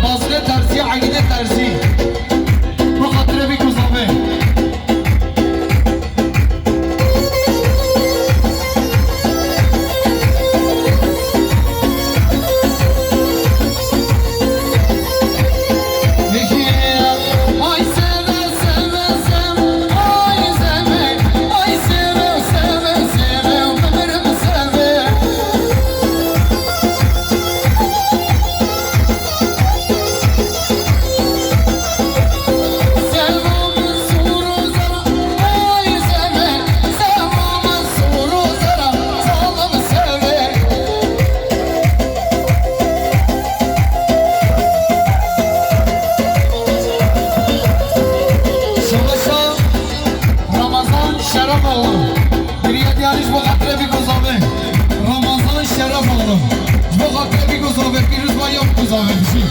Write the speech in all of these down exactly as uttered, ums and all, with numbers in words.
Bazile Terzî, Egîde Terzî. Bi xatirê vî ku zavê. Şerefoğlu. Giriye diyarî ji bo xatirê vî ku zavê. Ramazan Şerefoğlu. Ji bo xatirê vî ku zavê. Pîroz ba ya ku zavê bijî.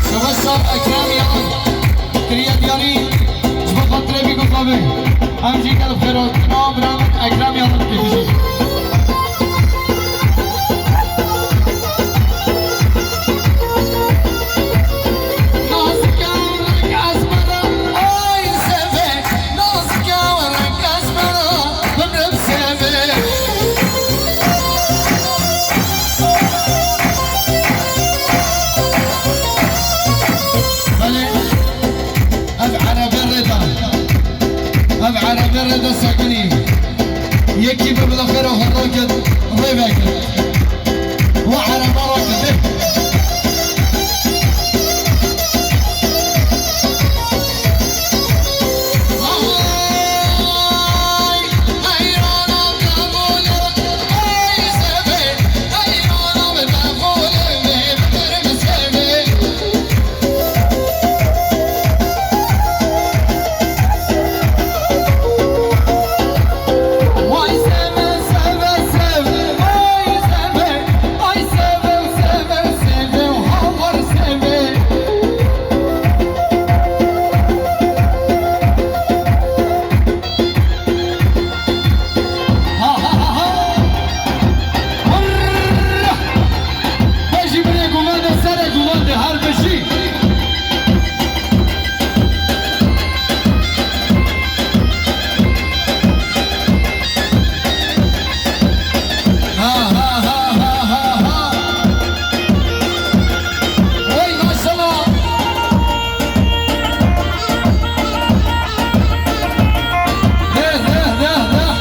Şebaş Ekrem Yalın. Kiriye diyarî ji bo xatirê vî ku zavê. Em jî gel bi xêr hatin. Bira min Ekrem Yalın dibêjî. Belê, ev erebe rê da. Ev erebe rê da sekinî. Yekî bi bila xêra xwe rakir, rê vekir. Wa erebe rakir, dê. Bejî birê gumende serê gumende her bijî. Ha, ha, ha. Oy, maşallah. Deh, deh, deh, deh.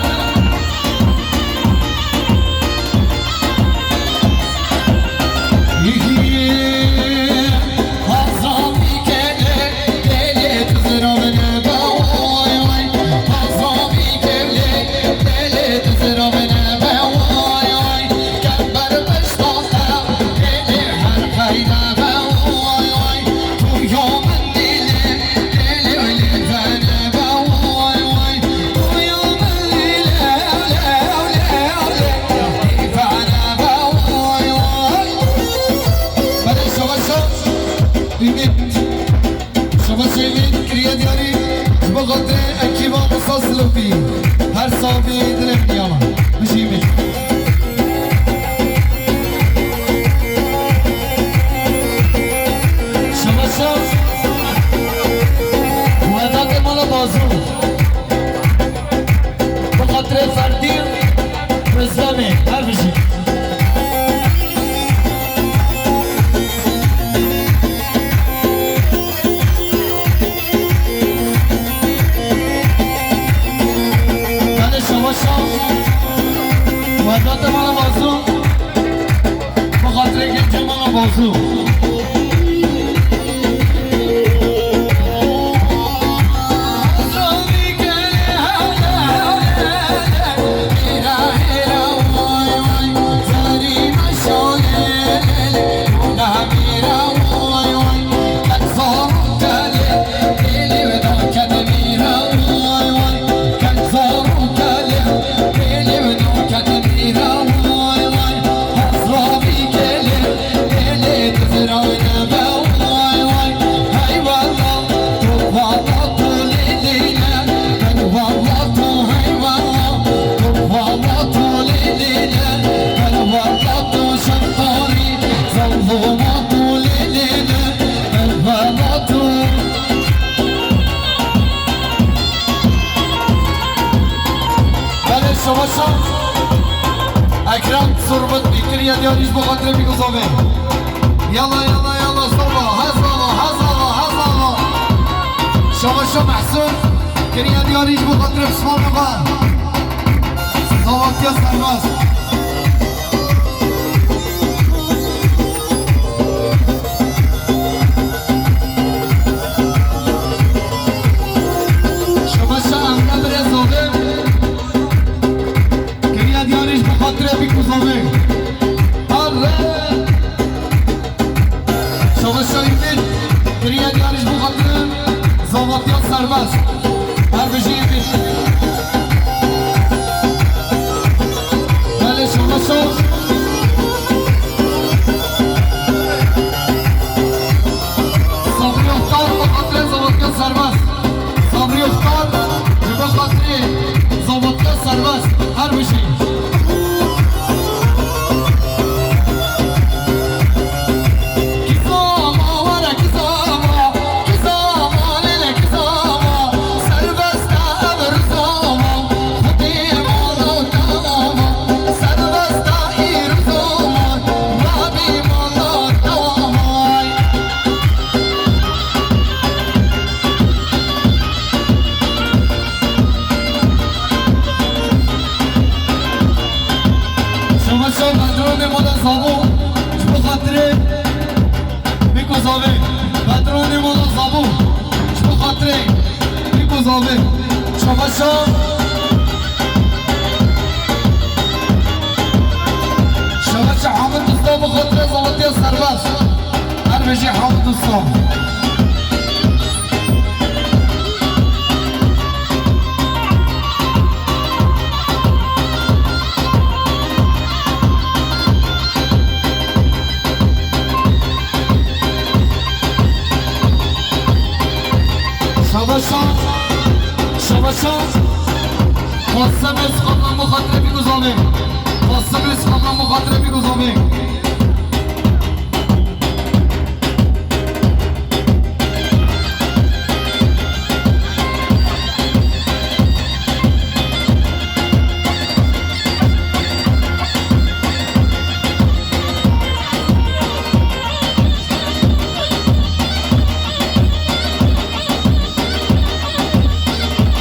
Belê şeveşa Ümit. Şeveşa Ümit kiriye diyarî. Ji bo xatirê ekîba Musa Silopî. Her sabî dilê min yala. Bijî Ümit. Şeveşa Wedatê mala Bazû. Bi xatirê Ferdî Rizdanê, her bijî. Belê şeveşa Wedatê mala Bazû. Bi xatirê gencê mala Bazû. Şabaşa Ekrem Surmutli kiriye diyarî ji bo xatirê Bîk û Zavê. Yala, yala, yala, zava, hezava, hezava, hezava. Şabaşa Mehsûn kiriye diyarî ji bo xatirê pismamê xwe. Zavatiya serbest. Şabaşa Emre Birê Zavê. Kiriye diyarî ji bo xatirê Bîk û Zavê. Arre! Şabaşa Ümit. Kiriye diyarî ji bo xatirê zavatiya serbest. Her bijî Ümit. Belê, şabaşa. Sabrî Oktar, bo xatirê zavatiya serbest. Sabrî Oktar, ji bo xatirê zavatiya serbest, her bijî. Kizama were kizama, kizama lele kizama, serbest e ev zama, xwedê mala tamama, serbest e îro zama, rabî mala tamama. Şabaşa Bedranê mala Zabo, ji bo xatirê Bîk û Zavê. Bedranê mala Zabo, ji bo xatirê Bîk û Zavê. Şabaşa. Şabaşa Hamid Usta, bo xatirê zavatiya serbest. Her bijî Hamid Usta. Şabaşa, şabaşa. Qasim Özkan'dan bo xatirê Bîk û Zavê. Qasim Özkan'dan bo xatirê Bîk û Zavê.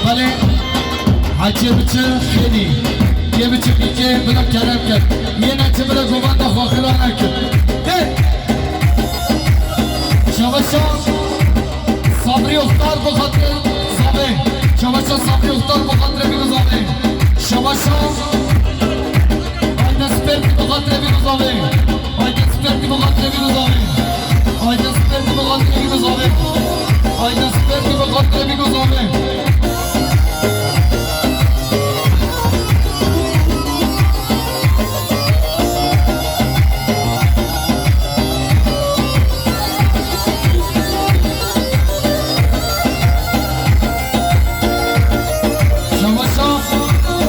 Belê, Hecê biçe xênî. Yê biçe bîkê bila kerem ket. Yê neçe bila govenda xwe xira neket. Hey! Şabaşa Sabrî Oktar bo xatirê Zavê. Şabaşa Sabrî Oktar bo xatirê Bîk û Zavê. Şabaşa Aydin Spêrtî bo xatirê Bîk û Zavê. Aydin Spêrtî bo xatirê Bîk û Zavê. Aydin Spêrtî bo xatirê Bîk û Zavê. Aydin Spêrtî bo xatirê Bîk û Zavê. Şabaşa,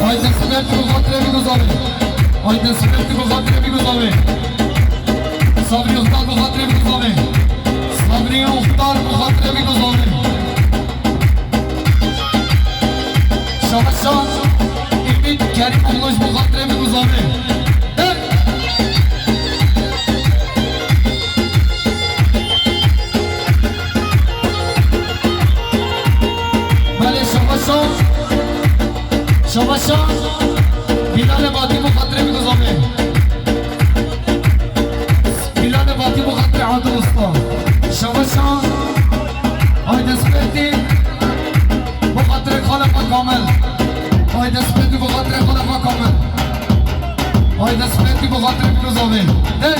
Aydin Spêrtî bo xatirê Bîk û Zavê. Aydin Spêrtî bo xatirê Bîk û Zavê. Sabrî Oktar bo xatirê Bîk û Zavê. Sabrî Oktar bo xatirê Bîk û Zavê. Şabaşa Ümit Kerîmoğlu ji bo xatirê Bîk û Zavê. Belê, şabaşa. Şabaşa. Bîlalê Batî bo xatirê Bîk û Zavê. Bîlalê Batî bo xatirê Adil Usta. Şabaşa. Aydin Spêrtî bo xatirê xalê xwe Kamil. Aydin Spêrtî bo xatirê xalê xwe Kamil. Aydin Spêrtî bo xatirê Bîk û Zavê. De.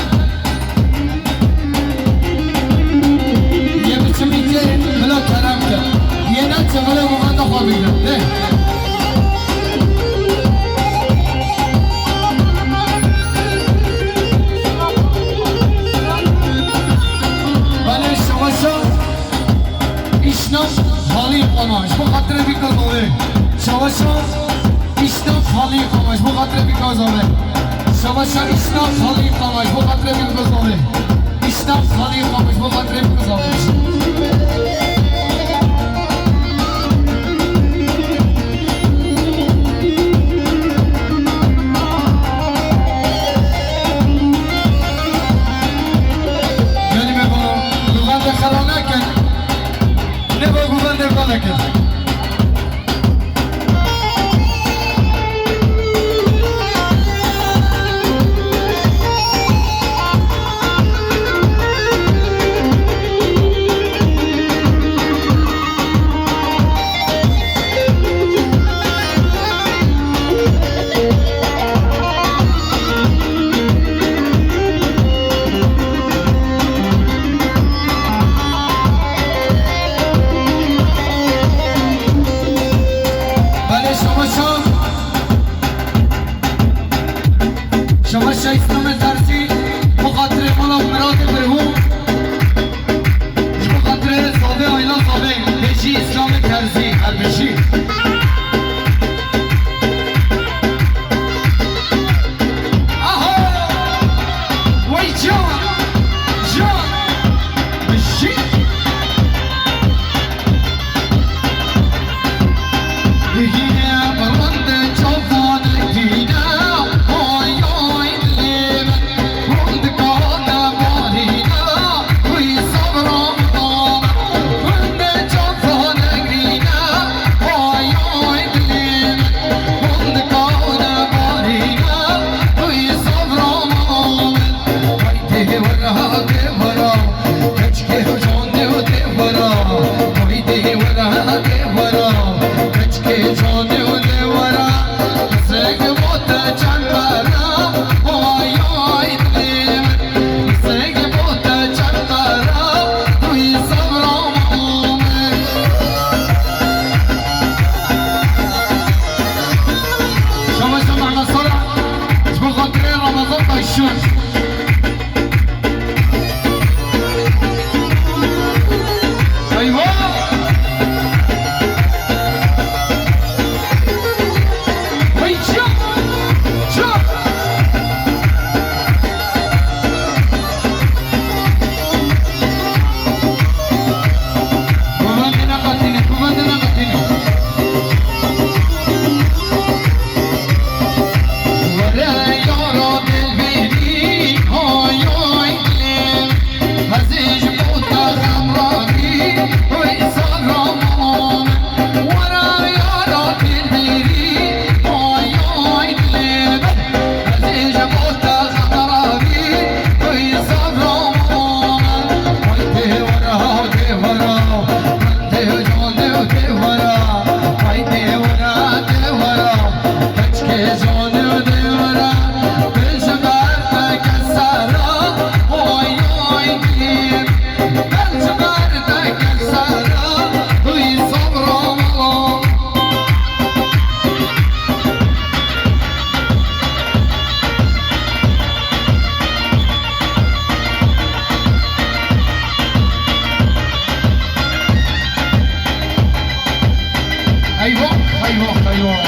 Yê biçe bîkê bila kerem ke. Yê neçe bila govenda xwe bigre. De. Belê, şabaşa. Îşna Xalî Qamaş, bo xatirê Bîk û Zavê. Şabaşa Îşna Xalî Qamaş, bo xatirê Bîk û Zavê. Şabaşa Îşna Xalî Qamaş, bo xatirê Bîk û Zavê. Îşna Xalî Qamaş, bo xatirê Bîk û Zavê. Şabaş Mehmet Sara, ji bo xatirê Ramazan Taşçı. Eyvah! Hey, çak! Çak! Bavandina qatine, bavandina qatine. Were yara dilberî, hay, hay, dilê min. Ez ê ji bo te xem rabî, oy, sal Ramazan. Were yara dilberî, hay, hay, dilê min. Ez ê ji bo te xem rabî, oy, sal Ramazan. Haydi were, haydi were. Eyvah, eyvah, eyvah.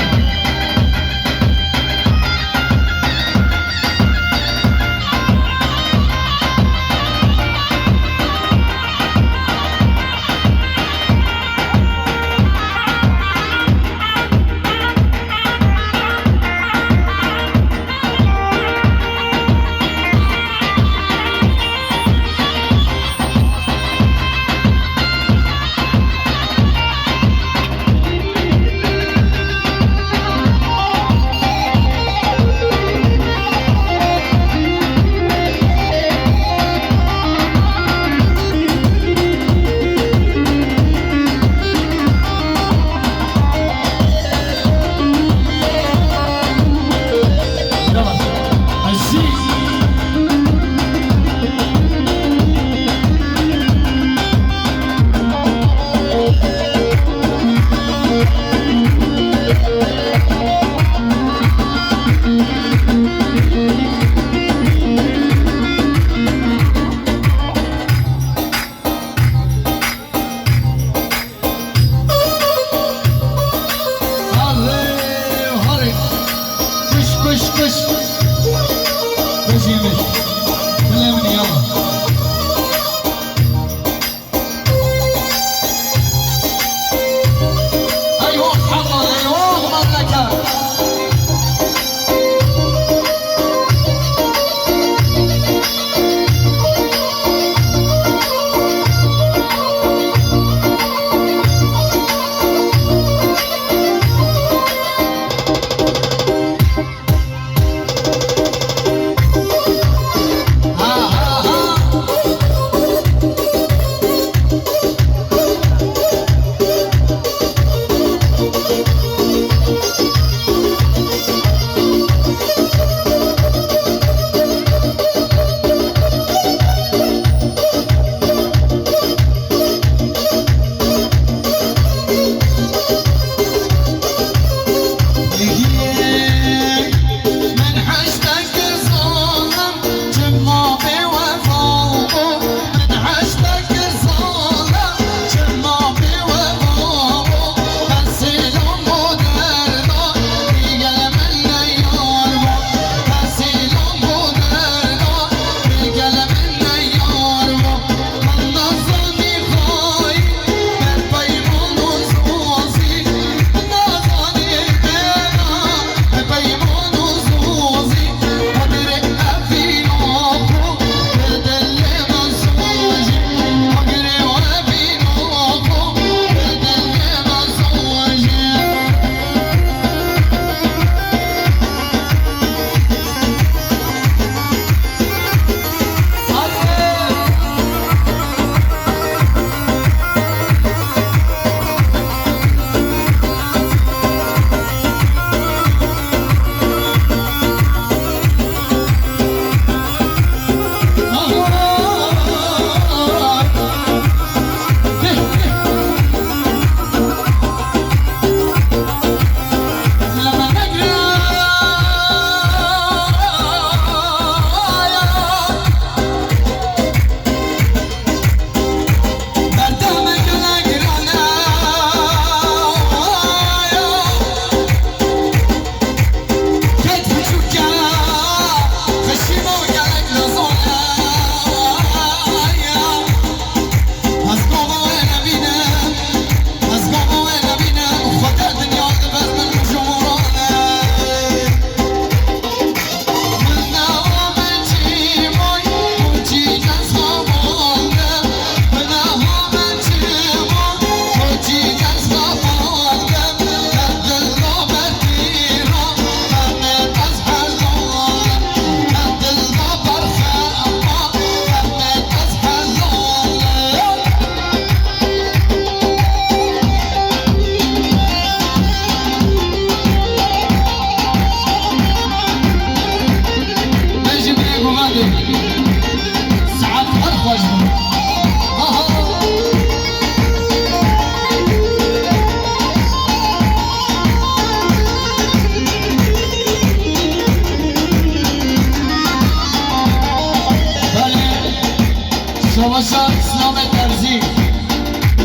Paşa Îslamê Terzî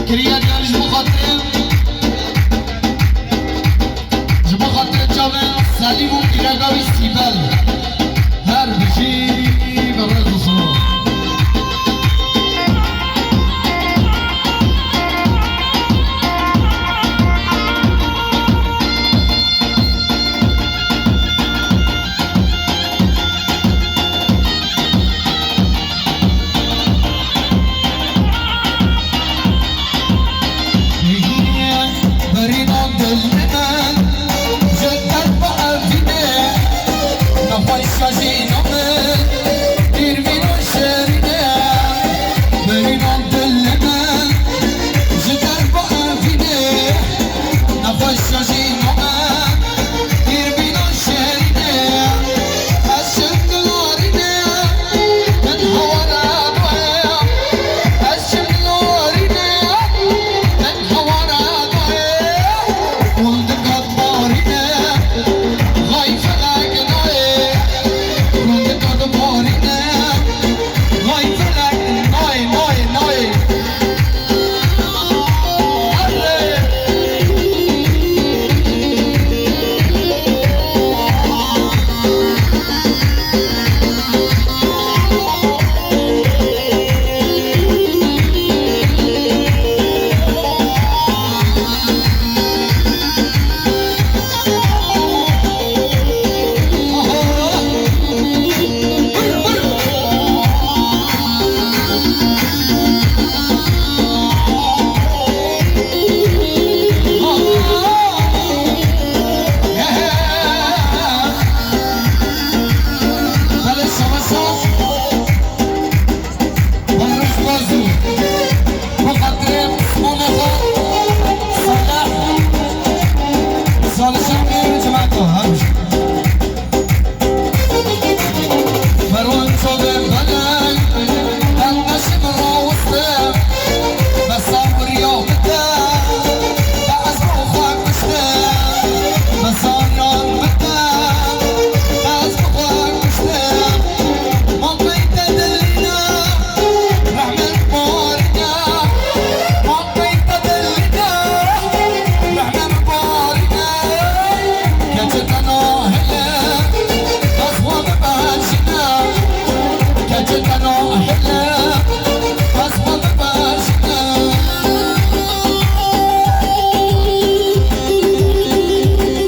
kiriye diyar ji bo xatirê, ji bo xatirê çavên Selîm û pîreka wî Sîbel. Her bijî bi rêz û sima. Berîna dil min ji derba evînê, nexweşa jîna min, pîrvîna şêrînê. Berîna dil min ji derba evînê, nexweşa jîna min, pîrvîna şêrînê. Ez çim dilarînê, min hewara doye. Ez çim dilarînê, min hewara doye. Hûn dikat barîne, vay felek nayê. Hûn dikat barîne, vay felek nayê, nayê, nayê.